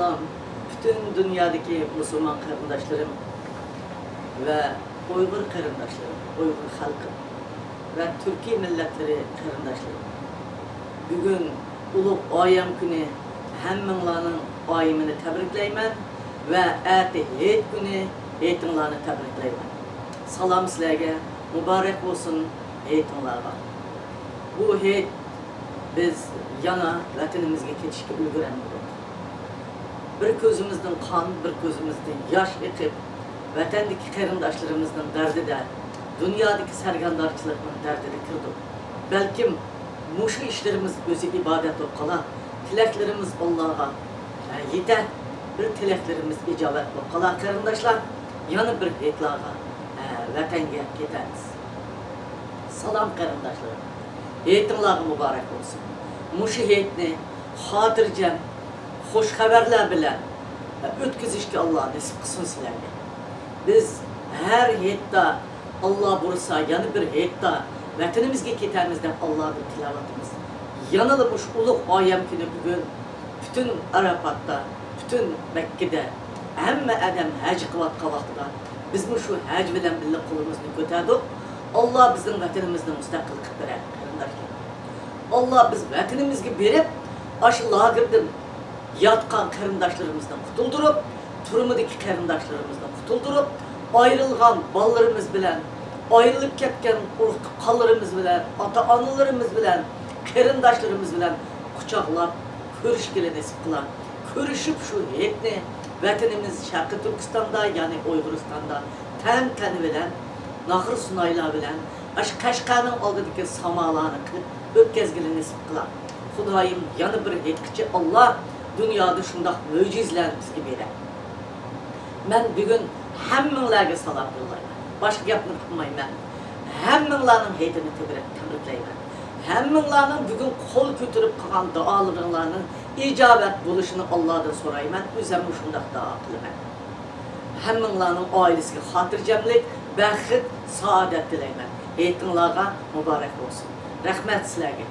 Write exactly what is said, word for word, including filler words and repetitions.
سالام، پۈتۈن دۇنيادىكى مۇسۇلمان قېرىنداشلىرىم ۋە ئۇيغۇر قېرىنداشلىرىم، ئۇيغۇر خەلقىم ۋە تۈركىي مىللەتلىرى قېرىنداشلىرىم. بۈگۈن ئۇلۇغ ئايەم كۈنى، ھەممىڭلارنىڭ ئايىمىنى تەبرىكلەيمەن ۋە ئەتە ھېيت كۈنى، ھېيتىڭلارنى تەبرىكلەيمەن. سالام سىلەرگە، مۇبارەك بولسۇن ھېيتىڭلارغا. بۇ ھېيت بىز يەنە ۋەتىنىمىزگە كېتىشكە ئۈلگۈرەلمىدۇق. بىر كۆزىمىزدىن قان، بىر كۆزىمىزدىن ياش ئېقىپ، ۋەتەندىكى قېرىنداشلىرىمىزنىڭ دەردىدە، دۇنيادىكى سەرگەردانچىلىقنىڭ دەردىدە كىردۇق. بەلكىم مۇشۇ ئىشلىرىمىز ئۆزى ئىبادەت بولۇپ قالا، تىلەكلىرىمىز ئاللاغا، ئە، يېتە، بىر تىلەكلىرىمىز ئىجابەت بولۇپ قالا، قېرىنداشلار، يەنە بىر ھېيتلارغا، ئە، ۋەتەنگە كېتەمىز. سالام قېرىنداشلىرىم، ھېيتىڭلارغا مۇبارەك بولسۇن. مۇشۇ ھېيتنى خاتىرجەم، خۇش خەۋەرلەر بىلەن ئۆتكۈزۈشكە ئاللا نېسىپ قىلسۇن سىلەرگە. بىز ھەر ھېيتتا، ئاللا بۇيرۇسا يەنە بىر ھېيتتا ۋەتىنىمىزگە كېتەمىز دەپ ئاللادىن تىلەۋاتىمىز. يەنىلا مۇشۇ ئۇلۇغ ئايەم كۈنى بۈگۈن پۈتۈن ئەرەپاتتا، پۈتۈن مەككىدە ھەممە ئادەم ھەج قىلىۋاتقان ۋاقتىدا، بىزمۇ شۇ ھەج بىلەن بىللە قولىمىزنى كۆتەردۇق. ئاللا بىزنىڭ ۋەتىنىمىزنى مۇستەقىل قىلىپ بېرەر، قېرىنداشلار. ئاللا بىز ۋەتىنىمىزگە بېرىپ، ئاشۇ لاگېردىن ياتقان قېرىنداشلىرىمىزنى قۇتۇلدۇرۇپ، تۈرمىدىكى قېرىنداشلىرىمىزنى قۇتۇلدۇرۇپ، ئايرىلغان بالىلىرىمىز بىلەن، ئايرىلىپ كەتكەن ئۇرۇق-تۇغقانلىرىمىز بىلەن، ئاتا-ئانىلىرىمىز بىلەن، قېرىنداشلىرىمىز بىلەن قۇچاقلاپ كۆرۈشكىلى نېسىپ قىلا. كۆرۈشۈپ شۇ ھېيتنى ۋەتىنىمىز شەرقىي تۈركىستاندا، يەنى ئۇيغۇرىستاندا تەنتەنە بىلەن، ناخىر-سۇنايلار بىلەن، ئاشۇ قەشقەرنىڭ ئالدىدىكى سامالارنى قىلىپ ئۆتكەزگىلى نېسىپ قىلا. خۇدايىم يەنە بىر ھېيتقىچە ئاللا دۇنيادا شۇنداق مۆجىزىلەرنى بىزگە بېرە. مەن بۈگۈن ھەممىڭلارگە سالام يوللايمەن. باشقا گەپنى قىلمايمەن. ھەممىڭلارنىڭ ھېيتىنى تەبرىك-، تەبرىكلەيمەن. ھەممىڭلارنىڭ بۈگۈن قول كۆتۈرۈپ قىلغان دۇئالىرىڭلارنىڭ ئىجابەت بولۇشىنى ئاللادىن سورايمەن. ئۆزۈممۇ شۇنداق دۇئا قىلىمەن. ھەممىڭلارنىڭ ئائىلىسىگە خاتىرجەملىك، بەخت، سائادەت تىلەيمەن. ھېيتىڭلارغا مۇبارەك بولسۇن. رەھمەت سىلەرگە.